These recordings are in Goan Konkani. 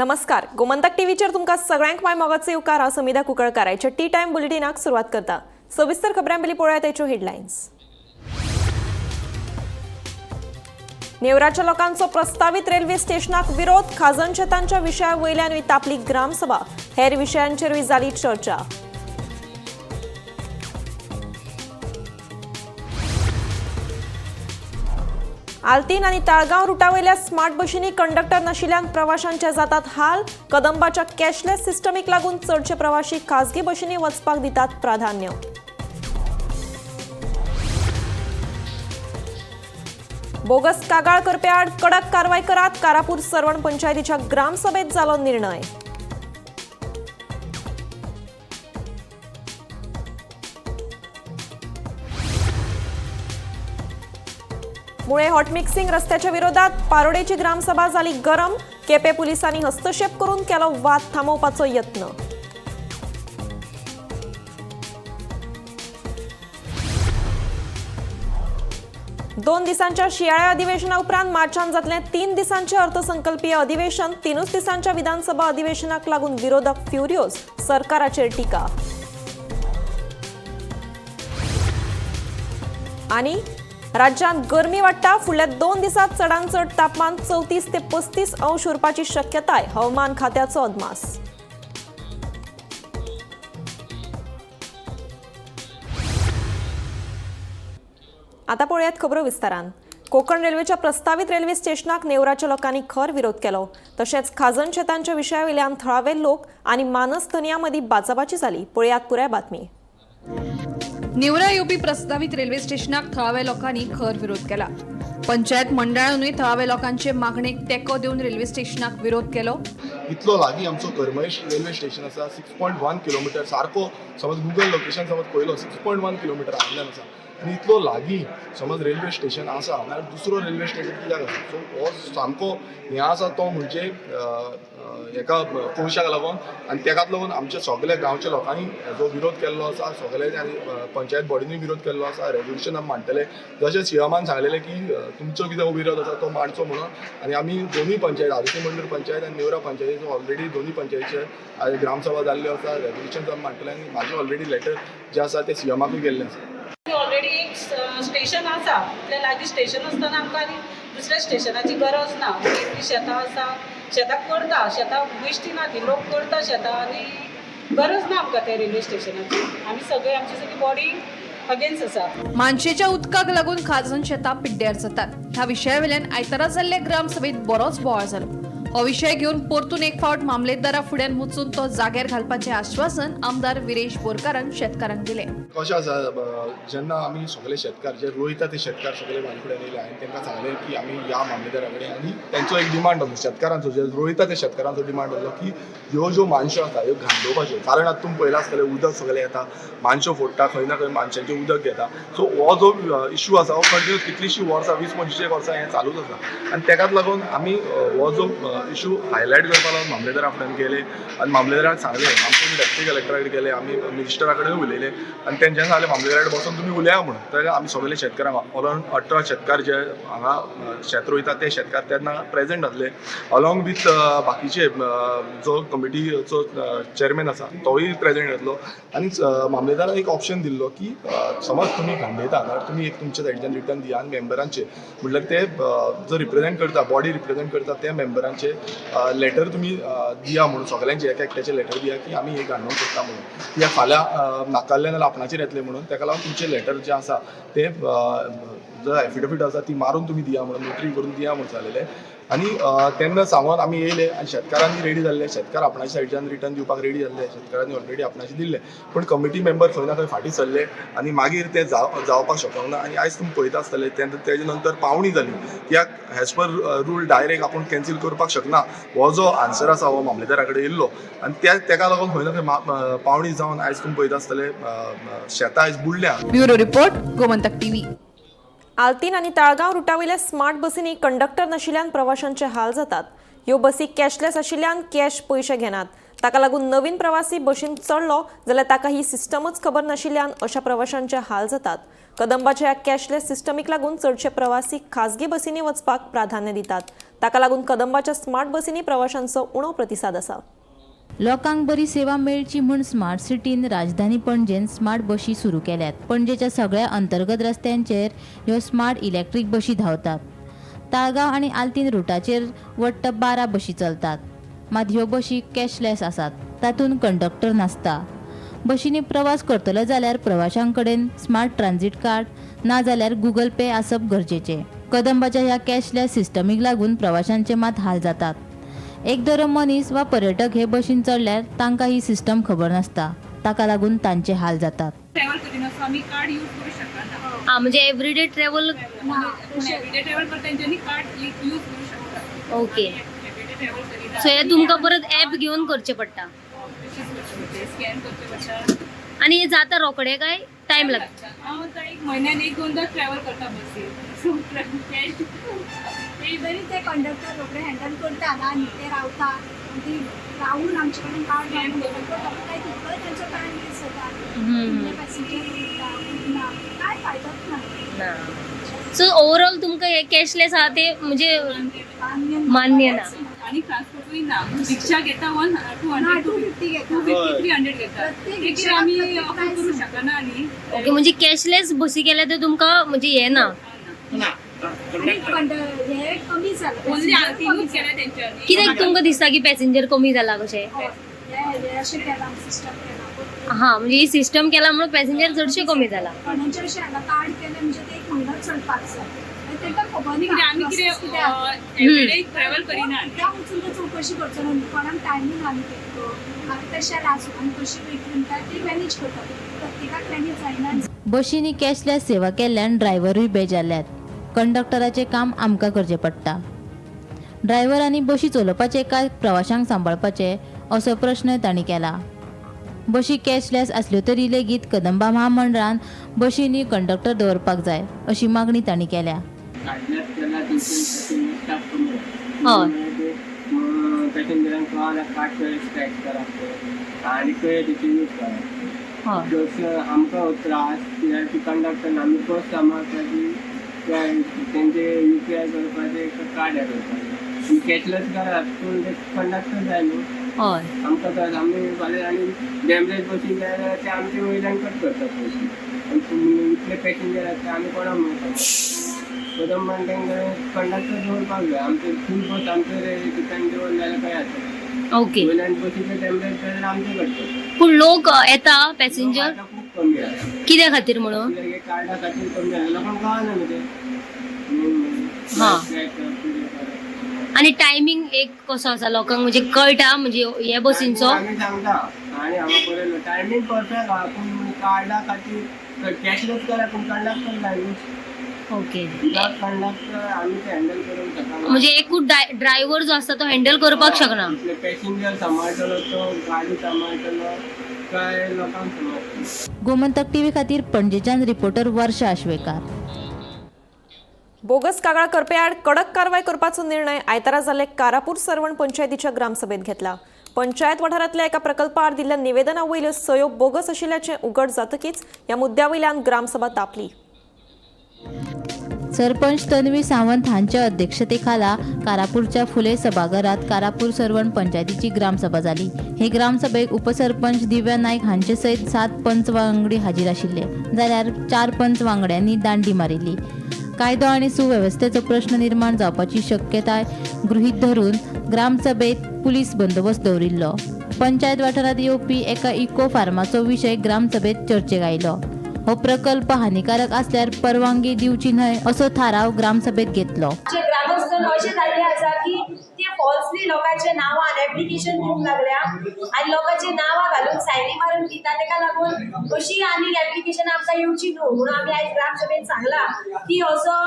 नमस्कार, गोमंतक टीव्हीचेर तुमकां सगळ्यांक माय मोगाचो येवकार. हांव समिधा कुंकळकार. आयच्या टी टायम बुलेटिनाक सुरवात करता. सविस्तर खबरां पयलीं पळोवया ताच्यो हेडलायन्स. नेवराच्या लोकांचो प्रस्तावित रेल्वे स्टेशनाक विरोध. खाजन शेतांच्या विशया वयल्यानूय तापली ग्रामसभा. हेर विशयांचेरूय जाली चर्चा. आल्तीन आनी ताळगांव रुटावयल्या स्मार्ट बशींनी कंडक्टर नाशिल्ल्यान प्रवाशांचे जातात हाल. कदंबाच्या कॅशलेस सिस्टमीक लागून चडशे प्रवाशी खाजगी बशींनी वचपाक दितात प्राधान्य. बोगस कागाळ करप्याआड कडक कारवाय करात. कारापूर सर्वण पंचायतीच्या ग्रामसभेत जालो निर्णय. मुळे हॉटमिक्सिंग रस्त्याच्या विरोधात पारोडेची ग्रामसभा झाली गरम. केपे पोलिसांनी हस्तक्षेप करून केलो वाद थांबोवपाचो यत्न. दोन दिसांच्या शियाळ्या अधिवेशना उपरांत मार्चांत जातलें 3 दिसांचे अर्थसंकल्पीय अधिवेशन. 3च दिसांच्या विधानसभा अधिवेशनाक लागून विरोधक फ्युरियोस. सरकाराचेर टिका. आणि राज्यांत गरमी वाडटा. फुडल्या 2 दिसांत चडांत चड तापमान 34 ते 35 अंश उरपाची शक्यताय. हवामान खात्याचो अदमास. आता पळोवयात खबरो विस्तारान. कोकण रेल्वेच्या प्रस्तावित रेल्वे स्टेशनाक नेवराच्या लोकांनी खर विरोध केलो. तशेंच खाजन शेतांच्या विशयावयल्यान थळावे लोक आनी मानस धनयां मदीं बाचाबाची जाली. पळयात पुराय बातमी. नेवरा येवपी प्रस्तावित रेल्वे स्टेशनाक थळाव्या लोकांनी खर विरोध केला. पंचायत मंडळानूय थळाव्या लोकांचे मागणेक तेंको दिवन रेल्वे स्टेशनाक विरोध केलो. इतलो लागीं आमचो करमळे रेल्वे स्टेशन आसा. 6.1 किलोमिटर सारको. समज गुगल लोकेशन समज पळयलो, 6.1 किलोमिटर आयल्यान आसा आनी इतलो लागीं समज रेल्वे स्टेशन आसा नाल्यार दुसरो रेल्वे स्टेशन कित्याक आसा? सो हो सामको हें आसा तो म्हणजे हेका कोळशाक लागून आनी तेकाच लागून आमच्या सगल्या गांवच्या लोकांनी हेजो विरोध केल्लो आसा. सगळे आनी पंचायत बॉडीनूय विरोध केल्लो आसा. रेजोल्युशन आमी मांडटले, जशें सीएमान सांगलेलें की तुमचो कितें विरोध आसा तो मांडचो म्हणून. आनी आमी दोनूय पंचायत, आदिती मंडूर पंचायत आनी नेवरा पंचायतीचो ऑलरेडी दोनूय पंचायतीचे ग्रामसभा जाल्ल्यो आसा. रेजोल्युशन आमी मांडटले आनी म्हाजें ऑलरेडी लेटर जें आसा तें सीएमाकूय गेल्लें आसा. ऑलरेडी एक स्टेशन आसा. इतलें लागीं स्टेशन आसतना आमकां आनी दुसऱ्या स्टेशनाची गरज ना. इतलीं शेतां आसा, शेतां करता, शेतां बेश्टी ना ती, लोक करता शेतां आनी गरज ना आमकां त्या रेल्वे स्टेशनाची. आमी सगळे, आमची सगळी बॉडी अगेन्स्ट आसा. मानशेच्या उदकाक लागून खाजन शेतां पिड्ड्यार जातात. ह्या विशयावेल्यान आयतारा जाल्ले ग्रामसभेत बरोच बोवाळ जालो. हो विशय घेवन परतून एक फावट मामलेदारा फुड्यान वचून तो जाग्यार घालपाचें आश्वासन आमदार विरेश बोरकारान शेतकारांक दिलें. कशें आसा, जेन्ना आमी सगळे शेतकार जे रोयता ते शेतकार सगळे म्हाजे फुड्यान येयले. हांवें तांकां सांगलें की आमी ह्या मामलेदारा कडेन आनी तेंचो एक डिमांड आसलो, शेतकारांचो, जे रोयता ते शेतकारांचो डिमांड आसलो की ह्यो ज्यो मानश्यो आसा ह्यो घांडोवपाच्यो. कारण आतां तुमी पळयलां आसतलें, उदक सगळें येता, मानश्यो फोडटा, खंय ना खंय मानशांचें उदक घेता. सो हो जो इशू आसा हो कंटिन्यूस कितलींशीं वर्सां, 20-25 वर्सां हें चालूच आसा. आनी तेकाच लागून आमी हो जो इशू हायलायट करपा लागून मामलेदारा फुड्यान गेले आनी मामलेदाराक सांगलें. आमचे डेप्युटी कलेक्टरा कडेन गेले, आमी मिनिस्टरा कडेन उलयले आनी तेंच्यांनी सांगलें मामलेदारा कडेन बसून तुमी उलया म्हणून. तर आमी सगळे शेतकारांक, अरावंड 18 शेतकार जे हांगा शेत रोयता ते शेतकार तेन्ना प्रेझेंट आसले, अलॉंग विथ बाकीचे जो कमिटीचो चेअरमॅन आसा तोय प्रेझेंट आसलो. आनी मामलेदाराक एक ऑप्शन दिल्लो की समज तुमी घांडयता जाल्यार तुमी एक तुमच्या सायडीच्यान रिटर्न दिया आनी मेंबरांचे, म्हटल्यार ते जो रिप्रेझेंट करता, बॉडी रिप्रेझेंट करता, त्या मेंबरांचे लेटर तुमी दिया म्हणून. सगळ्यांचे एक एकट्याचे लेटर दिया की आमी हे घांडोवंक सोदता म्हणून. कित्याक फाल्यां नाकारलें जाल्यार आपणाचेर येतलें म्हणून. तेका लागून तुमचें लेटर जें आसा तें जो एफिडेवीट आसा ती मारून तुमी दिया म्हणून, नोटरी करून दिया म्हणून सांगलेलें. आनी तेन्ना सांगून आमी येयले आनी शेतकारांनी रेडी जाल्ले. शेतकार आपणाच्या सायडच्यान रिटर्न दिवपाक रेडी जाल्ले. शेतकारांनी ऑलरेडी आपणाचे दिल्ले, पूण कमिटी मेंबर खंय ना खंय फाटीं सरले आनी मागीर ते जावपाक शकना. आनी आयज तुमी पळयता आसतले, तेजे नंतर पावणी जाली कित्याक एज पर रूल डायरेक्ट आपूण कॅन्सील करपाक शकना हो जो आन्सर आसा हो मामलेदारा कडेन येयल्लो. आनी त्या तेका लागून खंय ना खंय पावणी जावन आयज तुमी पळयता आसतले, शेतां आयज बुडल्या. Bureau report, Gomantak TV. आल्तीन आनी ताळगांव रुटावयल्या स्मार्ट बसींनी कंडक्टर नाशिल्ल्यान प्रवाशांचे हाल जातात. ह्यो बसी कॅशलेस आशिल्ल्यान कॅश पयशे घेनात. ताका लागून नवीन प्रवासी बशीन चडलो जाल्यार ताका ही सिस्टमच खबर नाशिल्ल्यान अशा प्रवाशांचे हाल जातात. कदंबाच्या ह्या कॅशलेस सिस्टमीक लागून चडशे प्रवासी खाजगी बसींनी वचपाक प्राधान्य दितात. ताका लागून कदंबाच्या स्मार्ट बसींनी प्रवाशांचो उणो प्रतिसाद आसा. लोकांक बरी सेवा मेळची म्हूण स्मार्ट सिटीन राजधानी पणजेन स्मार्ट बशी सुरू केल्यात. पणजेच्या सगळ्या अंतर्गत रस्त्यांचेर ह्यो स्मार्ट इलेक्ट्रीक बशी धांवतात. ताळगांव आनी आल्तीन रुटाचेर वट्ट 12 बशी चलतात. मात ह्यो बशी कॅशलेस आसात, तातूंत कंडक्टर नासता. बशींनी प्रवास करतलो जाल्यार प्रवाशां कडेन स्मार्ट ट्रान्झीट कार्ड ना जाल्यार गुगल पे आसप गरजेचें. कदंबाच्या ह्या कॅशलेस सिस्टमीक लागून प्रवाशांचे मात हाल जातात. एक दरो मनीस वा पर्यटक हे बशीन चडल्यार तांकां ही सिस्टम खबर नासता, ताका लागून तांचे हाल जातात. ट्रॅव्हल करिना, सो आमी कार्ड यूज करू शकना. हा, म्हणजे एवरीडे ट्रॅव्हल. एवरीडे ट्रॅव्हल करता तेंच्यांनी कार्ड यूज करू शकता. ओके. एवरीडे ट्रॅव्हल करिना. सो हे तुमकां परत ऍप घेवन करचें पडटा? स्कॅन करचें पडटा. आनी हे जाता रोखडे काय टायम लागता? हांव आतां एक म्हयन्यान एक दोनदा ट्रॅव्हल करता बसीर, सो कॅश तरी ते कंडक्टर रोखडे हँडल करता ना आनी ते रावता, ती रावून आमचे कडेन कार्ड मागून करता, पूण काय तितलोय तांचो टायम वेस्ट जाता. तितले पॅसेंजर उरता ना, काय फायदोच ना. सो ओवरऑल तुमकां हे कॅशलेस आहा ते म्हणजे मान्य ना? आनी ट्रान्सपोर्टूय ना. रिक्षा घेता वन टू ना, हंड्रेड 250 घेता. 250 300 घेता. प्रत्येक ते कितें रिक्षाक आमी प्रत्येक अफोर्ड price. करू शकना न्ही. ओके, म्हणजे कॅशलेस बसी केल्या ते तुमकां म्हणजे हे ना? आनी हे कमी जाला. ओन्ली passenger कमी तिनूच जाला. केल्या तेंच्यांनी. कित्याक तुमकां दिसता की पॅसेंजर कमी जाला कशें? हय, हे अशें केलां, सिस्टम केलां. हा, म्हणजे ही सिस्टम केला म्हणून पॅसेंजर चडशे कमी जाला. कोणाचे अशें हांगा कार्ड केलें म्हणजे ते एक म्हयनो चलपाक जाय आनी तांकां खबर आनी ना कितें आमी process कितें कितें आसा. एवरीडे ट्रॅव्हल करिना. त्या वचून ते चवकशी करचो ना, कोणाक टायमींग आनी तितको आमी तशें आसूं आमी कशी वयतली म्हणटा ती मॅनेज करता, प्रत्येकाक मॅनेज जायना. बशींनी कॅशलेस सेवा केल्ल्यान ड्रायव्हरूय बेजारल्यात. कंडक्टराचें काम आमकां करचें पडटा. ड्रायव्हरांनी बशी चलोवपाचें काय प्रवाशांक सांबाळपाचें असो प्रश्न तांणी केला. बशी कॅशलेस आसल्यो तरी लेगीत कदंबा म्हामंडळान बशींनी कंडक्टर दवरपाक जाय अशी मागणी तांणी केल्या. काडल्यात केला तेंचे स्टाफ कमी. हय. पॅसेंजरांक कळना कार्ड कशें स्क्रॅच करप आनी कशें तेचे यूज करप. हय. प्लस आमकां त्रास कित्याक ती कंडक्टर आमी बस सांबाळपाची, तेंचे UPI करपाचें कार्ड हें करपाचें. कॅशलेस करात पूण ते कंडक्टर जाय न्हू. हय. आमकां त्रास. आमी फाल्यां आनी डॅमरेज बसीन जाल्यार ते आमचे वयल्यान कट करतात पयशे आनी तुमी इतले पॅसेंजर आसता, आमी कोणाक म्हणून सांगता? कदंबान तांकां कंडक्टर दवरपाक जाय. आमचे फूल बस आमचेर डिपेंड दवरले जाल्यार काय जाता? ओके. वयल्यान बसीचे डॅमरेज जाल्यार आमचे कट. पूण लोक येता पॅसेंजर? आतां खूब कमी आसा. कित्या खातीर म्हणून? कित्याक कार्डा खातीर कमी आसा, लोकांक कळना न्हू तें. हा. स्क्रॅच करप, कितें करप. आनी टायमींग एक कसो आसा लोकांक म्हणजे कळटा म्हणजे हे बसींचो? आमी सांगता आनी हांगा बरयलो टायमींग परफेक्ट आहा, पूण कार्डा खातीर कॅशलेस करा पूण कंडक्टर जाय न्हू. ओके. विदाउट कंडक्टर आमी ते हँडल करूंक शकना. म्हणजे एकूच ड्रायव्हर जो आसता तो हँडल करपाक शकना. इतले पॅसेंजर सांबाळटलो तो, गाडी सांबाळटलो काय लोकांक सांबाळटलो? गोमंतक टीव्ही खातीर पणजेच्यान रिपोर्टर वर्षा आश्वेकार. बोगस कागाळ करप्याआड कडक कारवाय करपाचो निर्णय आयतारा जाल्ले कारापूर सर्वण पंचायतीच्या ग्रामसभेत घेतला. पंचायत वाठारांतल्या एका प्रकल्पाआड दिल्ल्या निवेदना वयल्यो सयो बोगस आशिल्ल्याचें उघड जातकीच ह्या मुद्द्या वयल्यान ग्रामसभा तापली. सरपंच तन्वी सावंत हांच्या अध्यक्षतेखाला कारापूरच्या फुले सभाघरात कारापूर सर्वण पंचायतीची ग्रामसभा जाली. हे ग्रामसभेक उपसरपंच दिव्या नायक हांचे सयत 7 पंच वांगडी हाजीर आशिल्ले, जाल्यार 4 पंच वांगड्यांनी दांडी मारिल्ली. कायदो आनी सुवेवस्थेचो प्रश्न निर्माण जावपाची शक्यताय गृहीत धरून ग्रामसभेत पुलीस बंदोबस्त दवरिल्लो. पंचायत वाठारांत येवपी एका इको फार्माचो विशय ग्रामसभेत चर्चेक आयलो. हो प्रकल्प हानिकारक असल्यार परवानगी दिवची न्हय असो थाराव ग्रामसभेत घेतलो. ग्रामस्थ अशें जाल्ले आसा की ते फॉल्सली लोकांच्या नांवान एप्लिकेशन दिवंक लागल्या आनी लोकांच्या नांवां घालून सायनी मारून दिता. तेका लागून अशी आनीक एप्लिकेशन आमकां येवची न्हू म्हणून आमी आयज ग्रामसभेन सांगलां की असो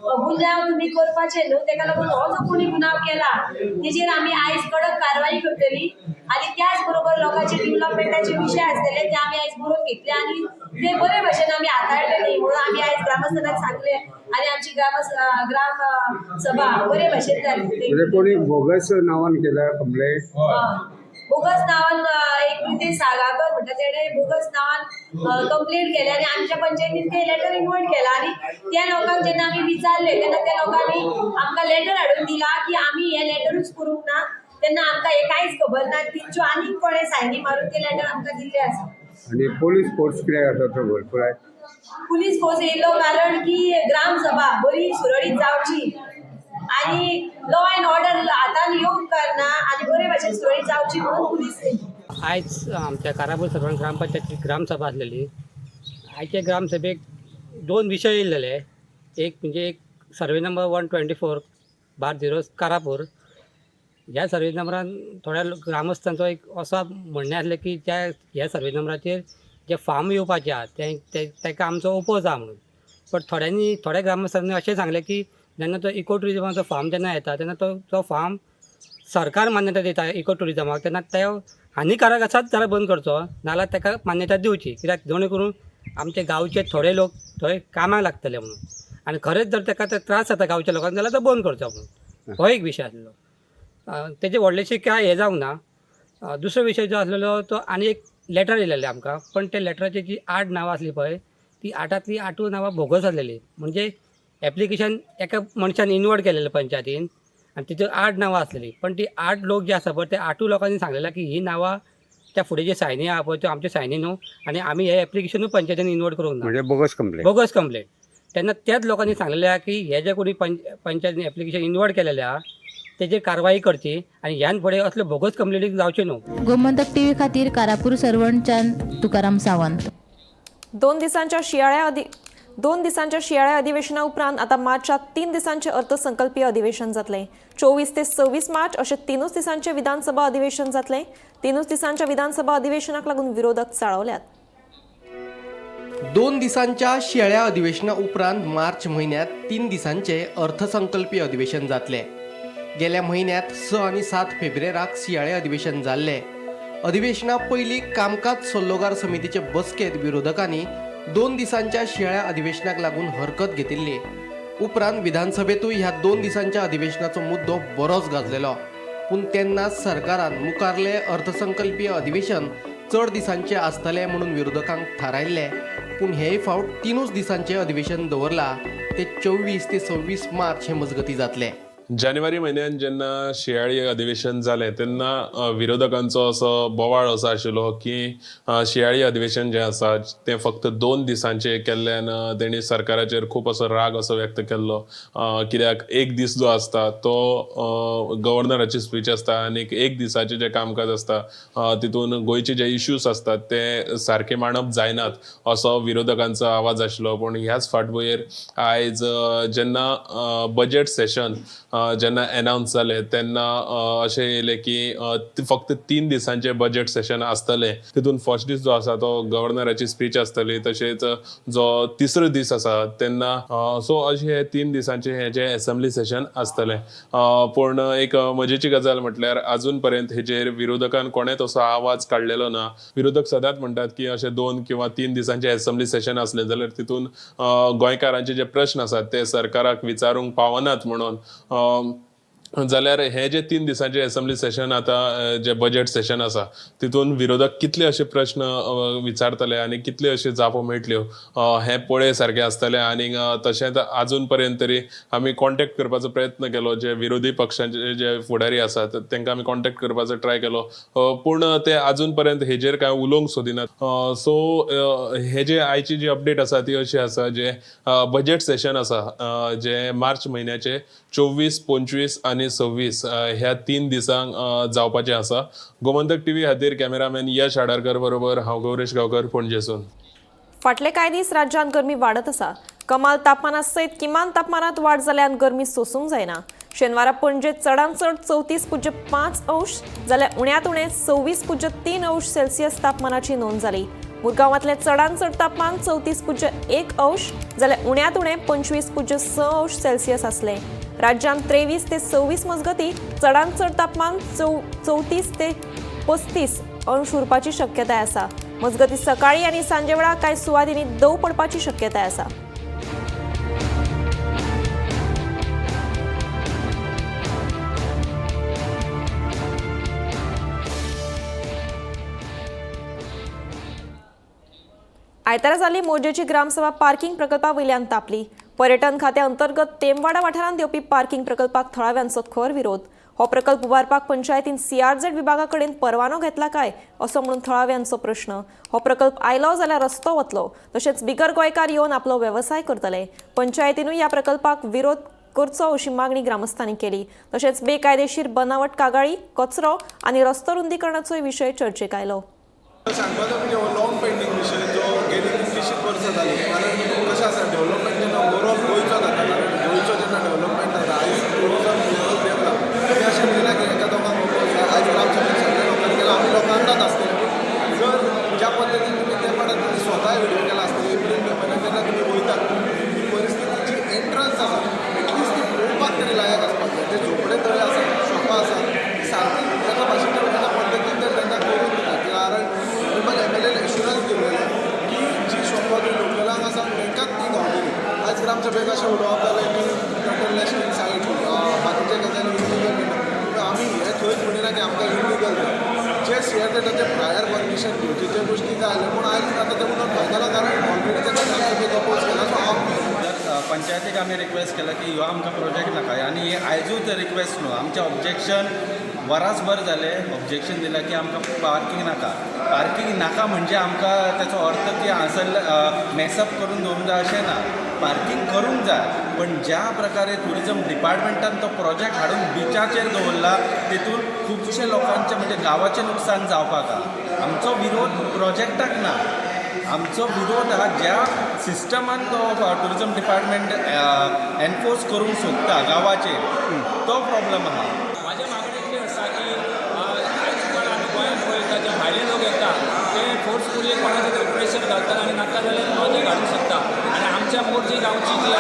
गुन्यांव तुमी करपाचे न्हू. तेका लागून हो जो कोणी गुन्यांव केला तेजेर आमी आयज कडक कारवाई करतली आनी त्याच बरोबर लोकांचे डेव्हलपमेंटाचे विशय आसतले ते आमी आयज बरोवन घेतले आनी ते बरे भशेन आमी हाताळटली म्हणून आमी आयज ग्रामस्थांक सांगले आनी आमची ग्राम सभा बरे भशेन जाली. म्हणजे कोणी बोगस नावान केलं कंप्लेंट? बोगस नावान एक रितेश साळगांवकर. म्हणटा तेणें बोगस नांवान कंप्लेन केली आनी आमच्या पंचायतीन ते लेटर इन्वर्ट केला आनी त्या लोकांक जेन्ना आमी विचारलें तेन्ना त्या लोकांनी आमकां लेटर हाडून दिला की आमी हें लेटरूच करूंक ना, तेन्ना आमकां हें कांयच खबर ना. तेंच्यो आनीक कोणें सायनी मारून ते लेटर आमकां दिल्लें आसा. आनी पोलीस फोर्स कित्याक आसा तो भरपूर आहे. पुलीस फोर्स येयल्लो कारण की ग्रामसभा बरी सुरळीत जावची आनी लॉ एंड ऑर्डर हातान येवंक करना आनी बरे भाशेन सुरळीत जावची म्हणून पुलीस येयली. आयज आमच्या कारापूर सरपंच ग्रामपंचायतीची ग्रामसभा आसलेली. आयच्या ग्रामसभेक दोन विशय येयल्ले. एक म्हणजे एक सर्वे नंबर 124/0 कारापूर. ह्या सर्वे नंबरान थोड्या ग्रामस्थांचो एक असो म्हणणें आसलें की त्या ह्या सर्वे नंबराचेर जे फार्म येवपाचे आहा ते ताका आमचो ओपोज आहा म्हणून. बट थोड्या ग्रामस्थांनी अशें सांगलें की जेन्ना तो इको ट्युरिजमाचो फार्म जेन्ना येता तेन्ना तो फार्म सरकार मान्यता दिता इको ट्युरिजमाक, तेन्ना ते हानिकारक आसात जाल्यार बंद करचो, नाल्यार ताका मान्यता दिवची, कित्याक जेणे करून आमचे गांवचे थोडे लोक थंय कामाक लागतले म्हणून. आनी खरेंच जर ताका ते त्रास जाता गांवच्या लोकांक जाल्यार तो बंद करचो म्हणून. हो एक विशय आसलो. तेजें व्हडलेशें कांय हें जावंक ना. दुसरो विशय जो आसलेलो तो आनी एक लेटर येयलेलें आमकां, पण त्या लेटराची जी 8 नांवां आसली पळय ती 8तांतलीं 8 नांवां बोगस आसलेलीं. म्हणजे एप्लिकेशन एका मनशान इनवर्ड केलेलें पंचायतीन आनी तितून 8 नांवां आसलेलीं, पण ती 8 लोक जे आसा पळय ते 8 लोकांनी सांगलेलें की ही नांवां त्या फुडें जे सायनी आहा पळय त्यो आमच्यो सायनी न्हू आनी आमी हे एप्लिकेशनूय पंचायतीन इनवर्ड करूंक ना, म्हणजे बोगस कंप्लेन. Bogus complain. तेन्ना त्याच लोकांनी सांगलेलें आहा की हे जे कोणी पंचायतीन एप्लिकेशन इनवर्ड केलेलें आहा तेजेर कारवाई करची आनी ह्यान फुडें असल्यो बोगस कंप्लेनी जावच्यो न्हू. गोमंतक टीव्ही खातीर कारापूर सरवणच्यान तुकाराम सावंत. 2 दिसांच्या शियाळ्या अधिवेशना उपरांत आता मार्चात 3 दिसांचे अर्थसंकल्पीय अधिवेशन जातलें. 24 ते 26 मार्च अशें 3 दिसांचे विधानसभा अधिवेशन जातलें. 3 दिसांच्या विधानसभा अधिवेशनाक लागून विरोधक चाळवल्यात. 2 दिसांच्या शियाळ्या अधिवेशना उपरांत मार्च म्हयन्यांत 3 दिसांचे अर्थसंकल्पीय अधिवेशन जातलें. गेल्या म्हयन्यांत 6 आनी 7 फेब्रेराक शियाळे अधिवेशन जाल्लें. अधिवेशना पयलीं कामकाज सल्लोगार समितीचे बसकेंत विरोधकांनी 2 दिसांच्या शियाळ्या अधिवेशनाक लागून हरकत घेतिल्ली. उपरांत विधानसभेतूय ह्या 2 दिसांच्या अधिवेशनाचो मुद्दो बरोच गाजलेलो. पूण तेन्ना सरकारान मुखारले अर्थसंकल्पीय अधिवेशन चड दिसांचे आसतले म्हणून विरोधकांक थारायल्ले. पूण हेय फावट 3 दिसांचे अधिवेशन दवरला ते 24 ते 26 मार्च हे मजगती जातले. जानेवारी म्हयन्यान जेन्ना शियाळी अधिवेशन जालें तेन्ना विरोधकांचो असो बोवाळ असो आशिल्लो की शियाळी अधिवेशन जें आसा तें फक्त 2 दिसांचें केल्ल्यान तेणी सरकाराचेर खूब असो राग असो व्यक्त केल्लो. कित्याक एक दीस जो आसता तो गव्हर्नराची स्पीच आसता आनी एक दिसाचें जें कामकाज आसता तितून गोंयचे जे इश्यूज आसतात ते सारके मांडप जायनात असो विरोधकांचो आवाज आशिल्लो. पूण ह्याच फाटभुंयेर आयज जेन्ना बजेट सेशन जेन्ना एनावन्स जालें तेन्ना अशें येयलें की फक्त 3 दिसांचें बजेट सेशन आसतलें. तितून फर्स्ट दीस जो आसा तो गव्हर्नराची स्पीच आसतली, तशेंच जो तिसरो दीस आसा तेन्ना सो अशें हे 3 दिसांचें हें जें एसेंब्ली सेशन आसतलें. पूण एक मजेची गजाल म्हटल्यार आजून पर्यंत हेजेर विरोधकान कोणेच असो आवाज काडलेलो ना. विरोधक सदांच म्हणटात की अशें 2 किंवा 3 दिसांचें एसेंब्ली सेशन आसलें जाल्यार तितून गोंयकारांचे जे प्रश्न आसात ते सरकाराक विचारूंक पावनात म्हणून. जाल्यार हे जे 3 दिसांचे एसेंब्ली सेशन आतां जे बजेट सेशन आसा तितून विरोधक कितले अशे प्रश्न विचारतले आनी कितले अशे जापो मेळटल्यो हें पळय सारकें आसतलें. आनी तशेंच आजून पर्यंत तरी आमी कॉन्टेक्ट करपाचो प्रयत्न केलो, जे विरोधी पक्षांचे जे फुडारी आसात तांकां आमी कॉन्टेक्ट करपाचो ट्राय केलो, पूण ते आजून पर्यंत हेजेर कांय उलोवंक सोदिनात. सो हे जे आयची जी अपडेट आसा ती अशी आसा, जे बजेट सेशन आसा जे मार्च म्हयन्याचे 24, 25 आनी 26 ह्या 3 दिसांक जावपाचें आसा. गोमंतक टीव्ही खातीर कॅमेरामॅन यश आडारकर बरोबर हांव गौरेश गांवकर, पणजेसून. फाटले कांय दीस राज्यांत गरमी वाडत आसा. कमाल तापमाना सयत किमान तापमानात वाड जाल्यान गरमी सोसूंक जायना. शेनवारा पणजे चडांत चड 34.5 अंश जाल्यार उण्यांत उणें 26.3 अंश सेल्सियस तापमानाची नोंद जाली. मुरगांवांतलें चडांत चड तापमान 34.1 अंश जाल्यार उण्यांत उणें 25.6 अंश सेल्सियस आसलें. राज्यांत 23 ते 26 मजगती चडांत चड तापमान 34 ते 35 अंश उरपाची शक्यताय आसा. मजगती सकाळी आनी सांजे वेळार कांय सुवातींनी दंव पडपाची शक्यताय आसा. आयतारा जाल्ली मोरजेची ग्रामसभा पार्किंग प्रकल्पा वयल्यान तापली. पर्यटन खात्या अंतर्गत तेमवाडा वाठारांत येवपी पार्किंग प्रकल्पाक थळाव्यांचो खर विरोध. हो प्रकल्प उबारपाक पंचायतीन सीआरझेड विभागा कडेन परवानो घेतला काय असो म्हणून थळाव्यांचो प्रश्न. हो प्रकल्प आयलो जाल्यार रस्तो वतलो, तशेंच बिगर गोंयकार येवन आपलो वेवसाय करतले. पंचायतीनूय ह्या प्रकल्पाक विरोध करचो अशी मागणी ग्रामस्थांनी केली. तशेंच बेकायदेशीर बनावट कागाळी, कचरो आनी रस्तो रुंदीकरणाचोय विशय चर्चेक आयलो. सांगपाचो म्हणजे हो लॉंग पेंडींग विशय जो गेली कितलीशींच वर्सां जालीं. कारण कशें आसा, डेवलपमेंट जेन्ना ओवरऑल गोंयचो जाता, कारण गोंयचो जेन्ना डेवलपमेंट जाता, आयज टुरिजम लेवल देंवला. आमी अशें म्हणिना की एका दोगांक अपोज. आयज ग्रामसभेक सगळ्या लोकांनी केला, आमी लोकांकच आसतले. पूण जर ज्या पद्दतीन तुमी ते पाटार तुमी स्वता व्हिडियो केला आसतले, एप्रील मे म्हयन्यात जेन्ना तुमी वयतात, ती परिस्थिती जी एंट्रन्स आसा एटलिस्ट ती पळोवपाक तरी लायक आसपाक जाय. ते झोपडे तळे आसा, शॉपां आसा, ती सारकी एका भाशेन एका पद्दतीन तर तांकां करून दितात. कारण नॉर्मल एमएलएन एश्युरन्स दिलेलें की जी शॉपां जी लोकलांक आसा तांकांच ती गावतली. आयज ग्रामसभेक अशें उलोवप जालें की टर्टल नेस्टींग सायट, बाकीचे गजाली इलिगल. आमी हें थंयच म्हणिना की आमकां इलिगल जाय. जे सीआरझेडाचे प्रायर परमिशन घेवचे जे गोश्टी जाय आसल्यो, पूण आयज आतां तें उलोवन फायदो ना, कारण ऑलरेडी ताका ग्रामसभेक अपोज केला. सो हांव पंचायतीक आमी रिक्वेस्ट केला की ह्यो आमकां प्रोजेक्ट नाका आनी हे आयजूच रिक्वेस्ट न्हू, आमचें ऑब्जेक्शन वरासभर जालें. ऑब्जेक्शन दिलां की आमकां पार्कींग नाका. पार्कींग नाका म्हणजे आमकां तेचो अर्थ की हांगासर मेसअप करून दवरूंक जाय अशें ना. पार्कींग करूंक जाय, पण ज्या प्रकारे ट्युरिजम डिपार्टमेंटान तो प्रोजेक्ट हाडून बिचाचेर दवरला, तेतून खुबशे लोकांचें म्हणजे गांवाचें नुकसान जावपाक आहा. आमचो विरोध प्रोजेक्टाक ना, आमचो विरोध हा ज्या सिस्टमान तो ट्युरिजम डिपार्टमेंट एनफोर्स करूंक सोदता गांवाचेर, तो प्रॉब्लम आहा. म्हाजें मागणें इतलें आसा की आयज काल आमी गोंयांत पळयता, जे भायले लोक येता ते फोर्सफुली कोणाचें तरी प्रेशर घालतात आनी नाका जाल्यार प्रोजेक्ट हाडूंक शकता आनी आमच्या मोरजी गांवची जी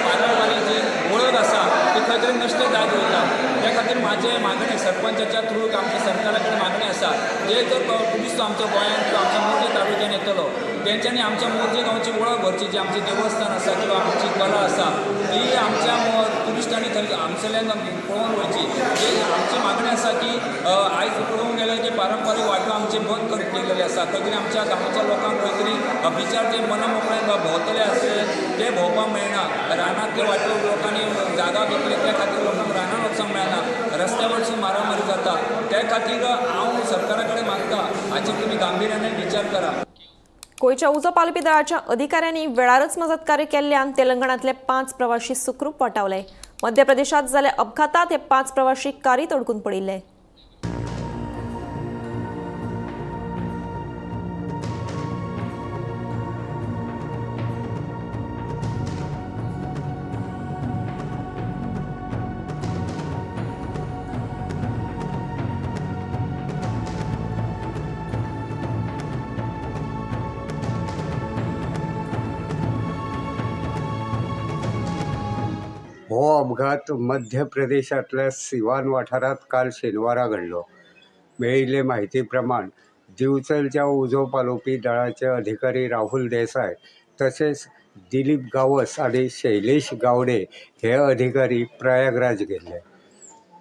पारंपारीक जी वळख आसा ती खंय तरी नश्ट जायत वयता. त्या खातीर म्हाजें मागणें सरपंचाच्या थ्रू आमच्या सरकारा कडेन मागणें आसा, जे जर टुरिस्ट आमच्या गोंयांत किंवा आमच्या मोरजे तालुक्यान येतलो तेंच्यांनी आमच्या मोरजे गांवची वळख व्हरची. जी आमची देवस्थान आसा किंवा आमची कला आसा ती आमच्या टुरिस्टांनी थंय हांगसरल्यान पळोवन वयची. जी आमची मागणी आसा की आयज पळोवंक गेल्यार जे पारंपारीक वांटो आमचे बंद केलेले आसा, खंय तरी आमच्या गांवच्या लोकांक खंय तरी बिचार जे मना मोकळ्यान भोंवतले आसले ते भोंवपाक मेळना. रानांतले वांटो लोकांनी जागा विकली, त्या खातीर लोकांक रानांत वचूंक मेळना, रस्त्या वयरसून मारामारी जाता. त्या खातीर हांव सरकारा कडेन मागता हाचेर तुमी गांभिर्याने विचार करा. गोंयच्या उजो पालोवपी दळाच्या अधिकाऱ्यांनी वेळारच मजत कार्य केल्ल्यान तेलंगणांतले 5 प्रवाशी सुखरूप वाटावले. मध्य प्रदेशात जाल्ल्या अपघातात हे 5 प्रवाशी कारीत अडकून पडिल्ले. हो अपघात मध्य प्रदेशांतल्या सिवान वाठारांत काल शेनवारा घडलो. मेळिल्ले म्हायती प्रमाण दिवचलच्या उजो पालोवपी दळाचे अधिकारी राहुल देसाय तशेंच दिलीप गावस आनी शैलेश गावडे हे अधिकारी प्रयागराज गेल्ले.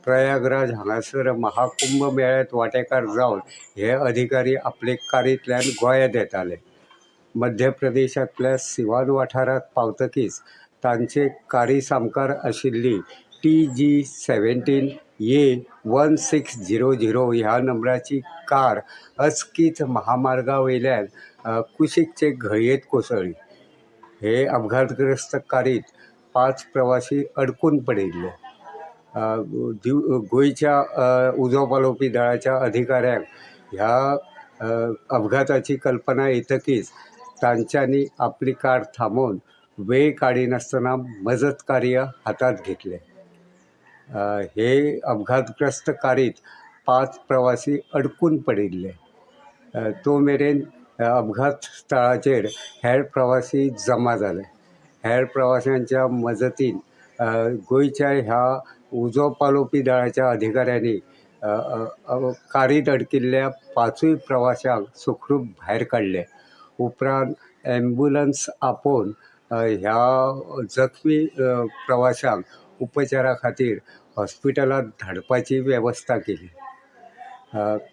प्रयागराज हांगासर महाकुंभ मेळ्यांत वांटेकार जावन हे अधिकारी आपले कारींतल्यान गोंयांत येताले. मध्य प्रदेशांतल्या सिवान वाठारांत पावतकीच तांचे कारी सामकार आशिल्ली TG 17 A 1600 ह्या नंबराची कार अचकीत महामार्गा वयल्यान कुशीकचे घळयेंत कोसळ्ळी. हे अपघातग्रस्त कारींत 5 प्रवासी अडकून पडिल्ले. गोंयच्या उजो पालोवपी दळाच्या अधिकाऱ्यांक ह्या अपघाताची कल्पना येतकीच तांच्यांनी आपली कार थांबोवन वेळ काडिनासतना मजत कार्य हातांत घेतलें. हे अपघातग्रस्त कारींत 5 प्रवासी अडकून पडिल्ले. तो मेरेन अपघात स्थळाचेर हेर प्रवासी जमा जाले. हेर प्रवाशांच्या मजतीन गोंयच्या ह्या उजो पालोवपी दळाच्या अधिकाऱ्यांनी कारींत अडकिल्ल्या 5 प्रवाशांक सुखरूप भायर काडले. उपरांत ॲम्ब्युलन्स आपोवन ह्या जखमी प्रवाशांक उपचारा खातीर हॉस्पिटलांत धाडपाची वेवस्था केली.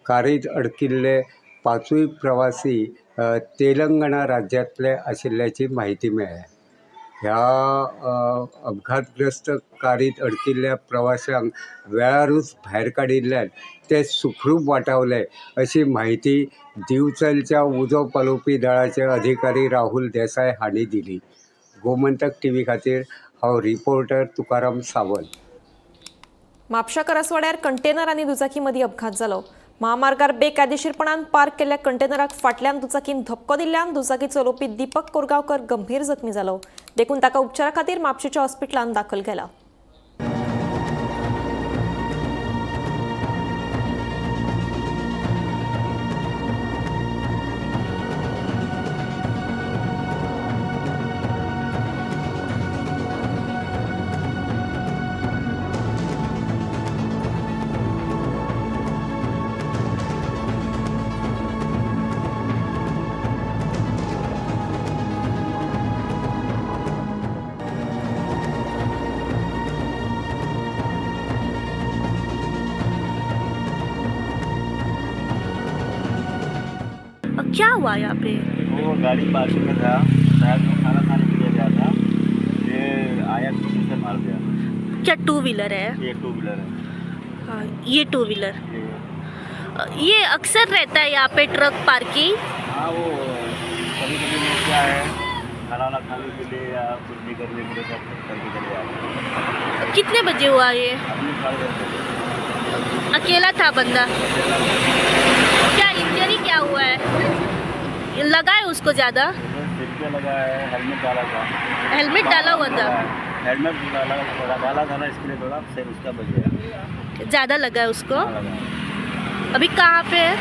कारींत अडकिल्ले पांचूय प्रवासी तेलंगणा राज्यांतले आशिल्ल्याची म्हायती मेळ्ळ्या. ह्या अपघातग्रस्त कारीत अडकिल्ल्या प्रवाशांक वेळारूच भायर काडिल्ल्यान ते सुखरूप वाटावले अशी म्हायती दिवचलच्या उजो पालोवपी दळाचे अधिकारी राहुल देसाय हांणी दिली. गोमंतक टीव्ही खातीर हांव रिपोर्टर तुकाराम सावंत. म्हापशा करासवाड्यार कंटेनर आनी दुचाकी मदीं अपघात जालो. महामार्गार बेकायदेशीरपणान पार्क केल्ल्या कंटेनराक फाटल्यान दुचाकीन धपको दिल्ल्यान दुचाकी चलोवपी दीपक कोरगांवकर गंभीर जखमी जालो. देखून ताका उपचारा खातीर म्हापशेच्या हॉस्पिटलांत दाखल केला. क्या हुआ यहाँ पे? वो गाड़ी पार्किंग में था, शायद वो खाना खाने के लिए गया था, ये आया पीछे से मार दिया। क्या टू व्हीलर है? ये टू व्हीलर है। हाँ, ये टू व्हीलर। ये ये अक्सर रहता है यहाँ पे ट्रक पार्किंग? हाँ, वो कभी कभी लोग क्या है, खाना वाना खाने के लिए या कुछ भी करने के लिए सब करके चले जाते हैं। कितने बजे हुआ ये? अपनी 10:30। अकेला था बंदा? क्या इंजरी क्या हुआ है? लगा है उसको ज़्यादा? सिर पे लगा है, हेलमेट डाला था। हेलमेट डाला हुआ था? हेलमेट डाला थोड़ा डाला था ना, इसके लिए थोड़ा सिर उसका बच गया। ज़्यादा लगा है उसको? हाँ, लगा है। अभी कहाँ पे है?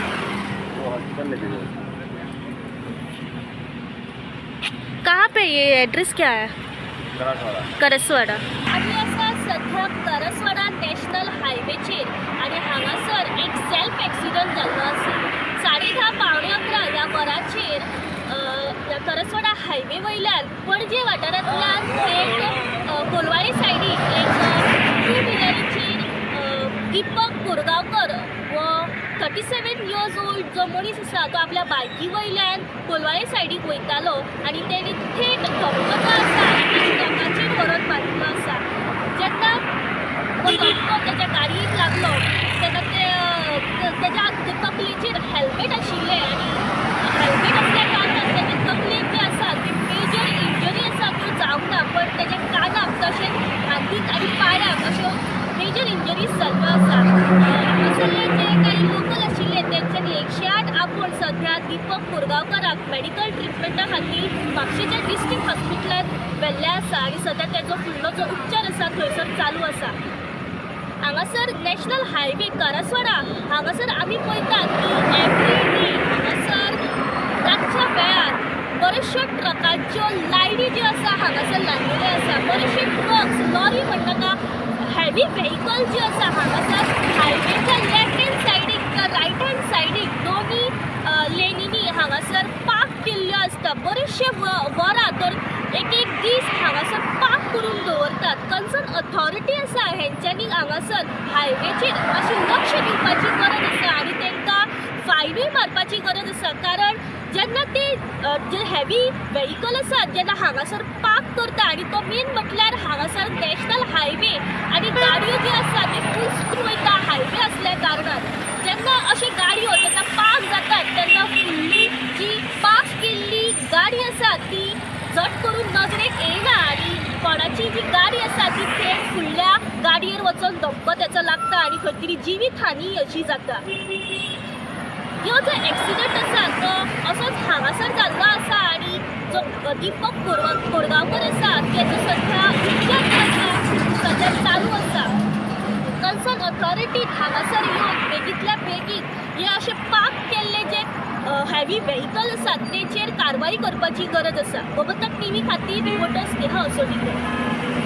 वो हॉस्पिटल लेके गए। कहाँ पे ये एड्रेस क्या है? करासवाड़ा। करसवाडा। आमी आसा सध्या करसवाडा नॅशनल हायवेचेर आनी हांगासर एक सेल्फ एक्सिडंट जाल्लो आसा. 10:30 10:45 ह्या वराचेर ह्या करसवाडा हायवे वयल्यान पणजे वाठारांतल्यान एक कोलवाळे सायडीक एक टू व्हिलरीचेर दीपक कोरगांवकर हो 37 इयर्स ओल्ड जो मनीस आसा तो आपल्या बायकी वयल्यान कोलवाळे सायडीक वयतालो आनी तेणी थेट धपको जो आसा ट्रकाचेर व्हरोन मारिल्लो आसा. जेन्ना हो धपको तेच्या गाडयेक लागलो तेन्ना ते तेज्या तकलेचेर हेल्मेट आशिल्लें आनी हेल्मेट आसल्या कारणान तेजे तकलेक जी आसा ती मेजर इंजरी आसा त्यो जावंक ना, पण तेज्या कानाक तशेंच हातीक आनी पांयाक अश्यो मेजर इंजरीज जाल्ल्यो आसा. हांगासरले जे काही लोकल आशिल्ले तेंच्यांनी 108 आपोवन सध्या दीपक कोरगांवकराक मेडिकल ट्रिटमेंटा खातीर म्हापशेच्या डिस्ट्रिक्ट हॉस्पिटलांत व्हेल्ले आसा आनी सध्या तेजो फुडलो जो उपचार आसा थंयसर चालू आसा. हांगासर नॅशनल हायवे करसवाडा हांगासर आमी पळयतात की एवरी डे हांगासर रातच्या वेळार बऱ्योचश्यो ट्रकांच्यो लायनी ज्यो आसा हांगासर लायिल्ल्यो आसा. बरेचशे ट्रक्स लॉरी म्हणनाका हेवी व्हेकल जी आसा हांगासर हायवेच्या लेफ्ट हँड सायडीक रायट हँड सायडीक दोनी लेनींनी हांगासर पार्क केल्ल्यो आसता. बरेचशे वरां तर एक एक दीस हांगासर पार्क करून दवरतात. कन्सर्न अथॉरिटी आसा हेंच्यांनी हांगासर हायवेचेर मातशें लक्ष दिवपाची गरज आसा आनी तांकां फायनूय मारपाची गरज आसा, कारण जेन्ना ते जे हेवी व्हेकल आसात जेन्ना हांगासर पार्क करता आनी तो मेन म्हटल्यार हांगासर नॅशनल हायवे आनी गाडयो ज्यो आसा त्यो फूल स्पीड वयता हायवे आसल्या कारणान. जेन्ना अश्यो गाडयो जेन्ना पार्क जातात तेन्ना फुडली जी पार्क केल्ली गाडी आसा ती झट करून नजरेक येयना आनी कोणाची जी गाडी आसा ती थेट फुडल्या गाडयेर वचोन धपको तेचो लागता आनी खंय तरी जिवीत हानी अशी जाता. ह्यो जो एक्सिडंट आसा तो असोच हांगासर जाल्लो आसा आनी जो दीपक कोरगांवकर आसा तेजो सध्या उपचार जो आसा सध्या चालू आसा. कन्सर्न अथॉरिटीन हांगासर येवन बेगींतल्या बेगीन हे अशे पार्क केल्ले जे हेवी व्हेकल आसात तेचेर कारवाई करपाची गरज आसा. गोमंतक टीव्ही खातीर रिपोर्टर स्नेहा असोडीकर.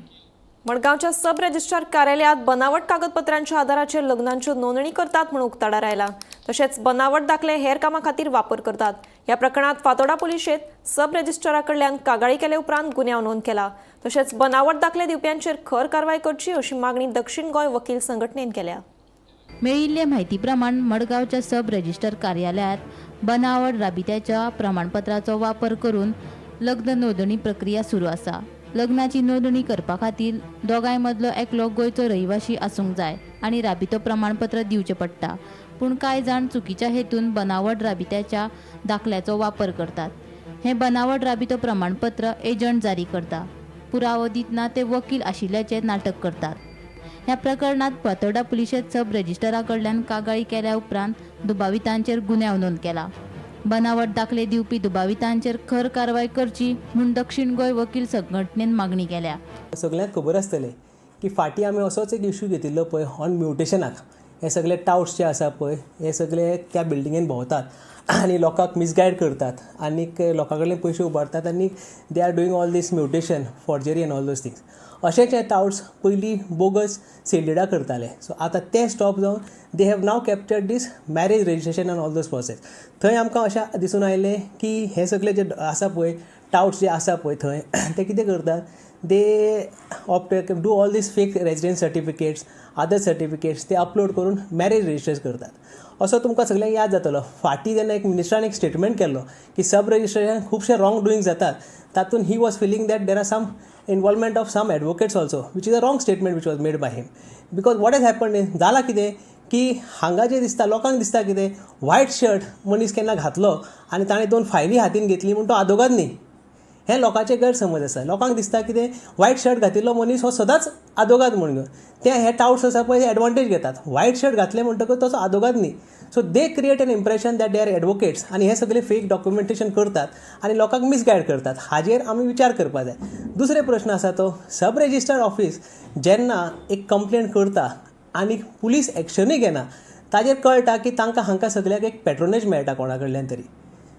मडगांवच्या सब रजिस्ट्रार कार्यालयात बनावट कागदपत्रांच्या आधाराचेर लग्नांच्यो नोंदणी करतात म्हूण उक्ताडार आयला. तशेंच बनावट दाखले हेर कामां खातीर वापर करतात. ह्या प्रकरणात फातोडा पुलिशेंत सब रजिस्ट्रारा कडल्यान कागाळी केले उपरांत गुन्यांव नोंद केला. तशेंच बनावट दाखले दिवप्यांचेर खर कारवाय करची अशी मागणी दक्षिण गोंय वकील संघटनेन केल्या. मेळिल्ले म्हायती प्रमाण मडगांवच्या सब रजिस्टर कार्यालयांत बनावट राबित्याच्या प्रमाणपत्राचो वापर करून लग्न नोंदणी प्रक्रिया सुरू आसा. लग्नाची नोंदणी करपा खातीर दोगांय मदलो एकलो गोंयचो रहिवाशी आसूंक जाय आनी राबितो प्रमाणपत्र दिवचें पडटा. पूण कांय जाण चुकीच्या हेतून बनावट राबित्याच्या दाखल्याचो वापर करतात. हें बनावट राबितो प्रमाणपत्र एजंट जारी करता. पुरावो दितना ते वकील आशिल्ल्याचें नाटक करतात. ह्या प्रकरणांत फातोर्डा पुलिशेंत सब रजिस्ट्रारा कडल्यान कागाळी केल्या उपरांत दुबावितांचेर गुन्यांव नोंद केला. बनावट दाखले दिवपी दुबावितांचेर खर कारवाय करची म्हूण दक्षीण गोंय वकील संघटनेन मागणी केल्या. सगल्यांक खबर आसतलें की फाटीं आमी असोच एक इशू घेतिल्लो पळय ऑन म्युटेशनाक. हे सगळे टावट्स जे आसा पळय हे सगळे त्या बिल्डिंगेन भोंवतात आनी लोकांक मिसगायड करतात आनीक लोकां कडल्यान पयशे उबारतात आनी they are doing all this mutation, forgery and all those things. अशेच हे टावट्स पयलीं बोगस सेलिडा करताले. सो आतां ते स्टॉप जावन they have now captured this marriage registration and all those process. थंय आमकां अशें दिसून आयलें की हे सगळे जे आसा पळय टावट्स जे आसा पळय थंय ते कितें करतात, they opt do all these fake residence certificates, other certificates ते अपलोड करून मॅरेज रजिस्टर करतात. असो तुमकां सगळ्यांक याद जातलो फाटीं जेन्ना एक मिनिस्टरान एक स्टेटमेंट केल्लो की सब रजिस्ट्रेशन खुबशे रॉंग डुईंग जातात, तातूंत he was feeling that there are some involvement of some advocates also, which is a wrong statement which was made by him. Because what has happened is जाला कितें की हांगा जें दिसता लोकांक दिसता कितें व्हायट शर्ट मनीस केन्ना घातलो आनी ताणें दोन फायली हातीन घेतली म्हूण तो आदोगाद न्ही. हें लोकांचें गैरसमज आसा. लोकांक दिसता कितें व्हायट शर्ट घातिल्लो मनीस हो सदांच आदोगाद म्हूण घेवन ते हे टावट्स आसा पळय एडवांटेज घेतात. व्हायट शर्ट घातलें म्हणटकच तसो आदोगाद न्ही. So they create an impression that they are advocates आनी हे सगळे फेक डॉक्युमेंटेशन करतात आनी लोकांक मिसगायड करतात. हाजेर आमी विचार करपाक जाय. दुसरे प्रश्न आसा तो सब रजिस्ट्रार ऑफिस जेन्ना एक कंप्लेन करता आनी पुलीस एक्शनूय घेना ताजेर कळटा की तांकां हांकां सगळ्याक एक पेट्रोनेज मेळटा कोणा कडल्यान तरी.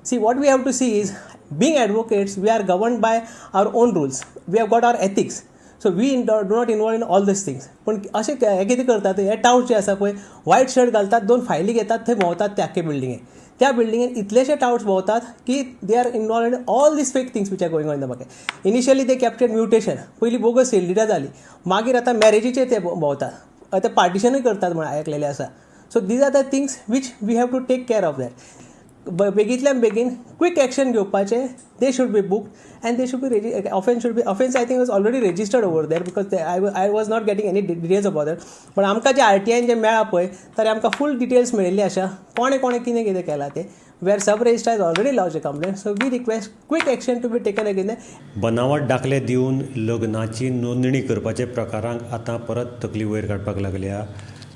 See, what we have to see is, being advocates, we are governed by our own rules. We have got our ethics. So we do not involve in all these things. पण अशें हे कितें करतात, हे टावट जे आसा पळय व्हायट शर्ट घालतात, दोन फायली घेतात, थंय भोंवतात त्या आख्खे बिल्डिंगेन. त्या बिल्डिंगेन इतलेशे टावट्स भोंवतात की they are involve in all these fake things which are going on in the market. Initially they captured mutation, पयलीं बोगस सेल जाली, मागीर आतां मॅरेजीचेर ते भोंवतात, आतां पार्टिशनूय करतात म्हण आयकलेलें आसा. So these are the things which we have to take care of that. बेगींतल्यान बेगीन क्विक एक्शन घेवपाचें. They should be booked and they should be offence should be offence I think was already registered over there because I was not getting any details about that. पण आमकां जे आरटीआयन जे मेळ्ळा पळय तर आमकां फूल डिटेल्स मेळिल्ली आसा कोणें कोणें कितें कितें केलां तें, where sub registrar is already lodge a complaint. So we request quick action to be taken again. बनावट दाखले दिवन लग्नाची नोंदणी करपाचे प्रकारांक आतां परत तकली वयर काडपाक लागल्या.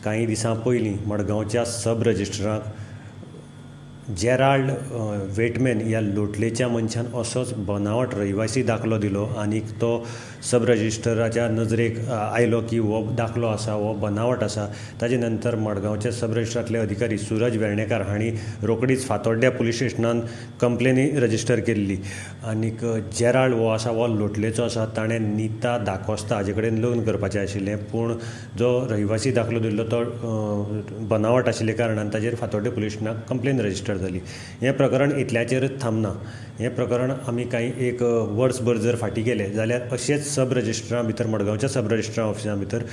कांय दिसां पयलीं मडगांवच्या सब रजिस्ट्राराक जेराल्ड वेटमॅन ह्या लोटलेच्या मनशान असोच बनावट रहिवासी दाखलो दिलो आनी तो सब रजिस्टराच्या नजरेक आयलो की हो दाखलो आसा हो बनावट आसा. ताजे नंतर मडगांवचे सब रजिस्ट्रांतले अधिकारी सुरज वेर्णेकार हांणी रोखडीच फातोड्ड्या पुलीस स्टेशनान कंप्लेनी रजिस्टर केल्ली. आनीक जेराल्ड हो आसा हो लोटलेचो आसा. ताणें नीता दाकोस्ता हाजे कडेन लग्न करपाचें आशिल्लें, पूण जो रहिवासी दाखलो दिल्लो तो बनावट आशिल्ल्या कारणान ताजेर फातोड्डें पुलीस स्टेशनाक कंप्लेन रजिस्टर जाली. हें प्रकरण इतल्याचेरच थांबना. हें प्रकरण आमी कांय एक वर्सभर जर फाटीं गेले जाल्यार अशेंच सब रजिस्ट्रां भितर मडगांवच्या सब रजिस्ट्रां ऑफिसा भितर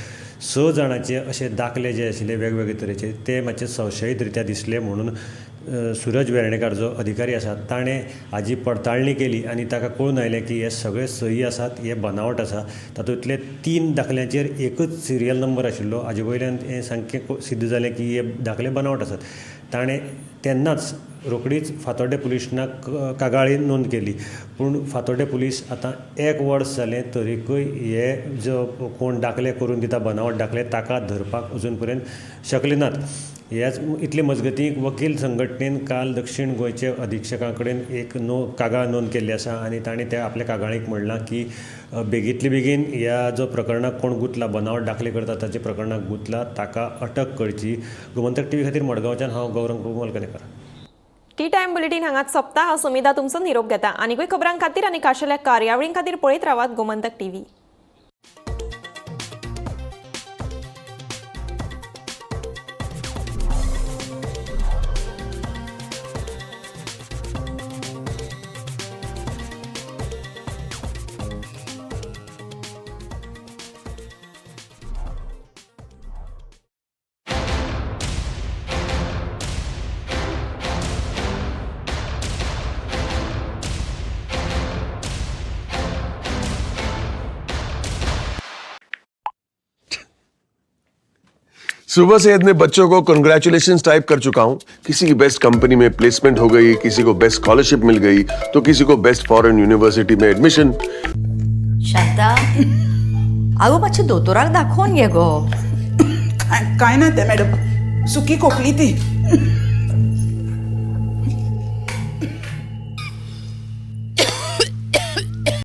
6 जाणांचे अशे दाखले जे आशिल्ले वेगवेगळे तरेचे ते मातशे संशयीत रित्या दिसले म्हणून सुरज वेर्णेकार जो अधिकारी आसा ताणें हाजी पडताळणी केली आनी ताका कळून आयलें की हे सगळे सही आसात, हे बनावट आसा. तातूंतले 3 दाखल्यांचेर एकच सिरियल नंबर आशिल्लो. हाजे वयल्यान हें सामकें सिद्ध जालें की हे दाखले बनावट आसात. ताणें तेन्नाच रोखडीच फातोड्डें पुलीस स्टेशनाक कागाळी नोंद केली. पूण फातोड्डें पुलीस आतां 1 वर्स जालें तरीकय हे जो कोण दाखले करून दिता बनावट दाखले ताका धरपाक अजून पर्यंत शकले नात. ह्याच इतले मजगतीं वकील संघटनेन काल दक्षीण गोंयचे अधिक्षकां कडेन एक कागाळ नोंद केल्ली आसा आनी तांणी त्या आपल्या कागाळीक म्हणलां की बेगींतले बेगीन ह्या जो प्रकरणाक कोण गुंतला, बनावट दाखले करता ताचे प्रकरणाक गुंतला ताका अटक करची. गोमंतक टीव्ही खातीर मडगांवच्यान हांव Gaurang Prabhu Malkanekar. Tea time bulletin हांगाच सोंपता. हांव सुमिधा तुमचो निरोप घेता. आनीकूय खबरां खातीर आनी खाशेल्या कार्यावळीं खातीर पळयत रावात गोमंतक टीव्ही. सुबह से इतने बच्चों को कंग्रेचुलेशन टाइप कर चुका हूं। किसी की बेस्ट कंपनी में प्लेसमेंट हो गई, किसी को बेस्ट स्कॉलरशिप मिल गई, तो किसी को बेस्ट फॉरेन यूनिवर्सिटी में एडमिशन। शांता, आगो, मातशें दोतोराक दाखोवन घे गो. काय ना तें मॅडम, सुकी खोकली ती.